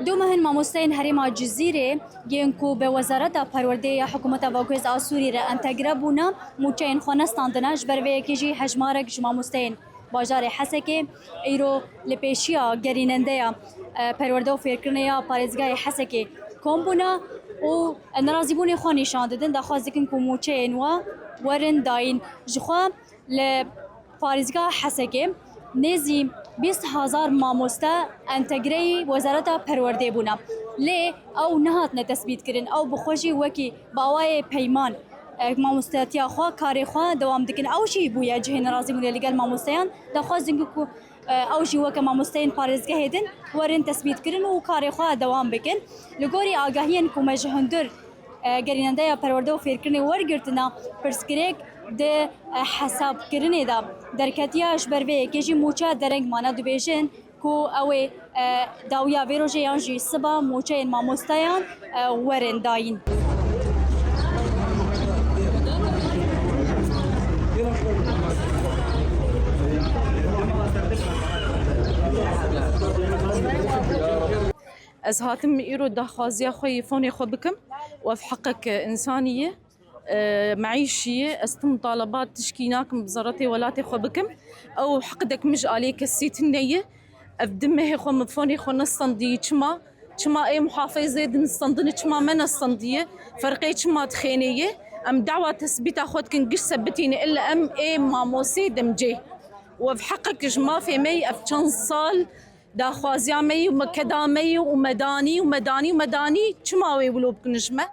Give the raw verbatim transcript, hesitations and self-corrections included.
Du meh in mamosteyên herêma Cizîrê yên ku bi Wezareta Perwerdeyê ya Hikûmeta Bakurê a Sûrî re entegre bûne, mûçeyên xwe nestandine, ji ber vê yekê jî hejmarek ji mamosteyên bajarê Hesekê îro li pêşiya gerînendeya, e, perwerde û fêrkirinê ya parêzgahê Hesekê kom bûne û nerazîbûnê xwe nîşan didin, daxwaz dikin ku mûçeyên we werin dayîn. Ji xwe li parêzgeha Hesekê nêzî bîst hezar mamoste entegreyî Wezareta Perwerdeyê bûne. Lê ew nehatine tesbîtkirin. Ew bi xwe jî wekî bi awayê peyman, e, mamostetiya xwe, karê xwe dewam dikin. Ew jî bûye cihê nerazîbûnê li gel mamosteyan. Daxwaz dikin ku, e, ew jî weke mamosteyên parêzgehê din werin tesbîtkirin û karê xwe dewam bikin. Li gorî agahiyên ku me ji hundir, e, gerînendeya perwerde û fêrkirinê wergirtina, pirsgirêk di, e, hesabkirinê de derketiye. Ji ber vê yekê jî mûçe dereng mane, dibêjin ku ew ê, e, dawiya vê rojê yan jî siba mûçeyên mamosteyan, e, werin dayîn. Ez hatim îro daxwaziya xwe yê fonê xwe bikim û ev heqek însanî ye. E, meîşî ye. Ez tim mutalabat tişkî nakim bi zeretê welatê xwe bikim. Ew heqdek min ji aliyê kesî tune ye. Ev du mehê xwe min fonê xwe nestandî. Çima? Çima ê muhafizê dinistandine, çima me nestandiye? Ferqê çima dixêne ye? Em dawa tesbîta xwe dikin, giş sebitîne, illa em ê mamosê demcê. Û ev heqek ji mafê me ye, ev çend sal daxwaziya me ye û me keda me ye û me danî û me danî û me danî, çima wê wilo bikin ji me?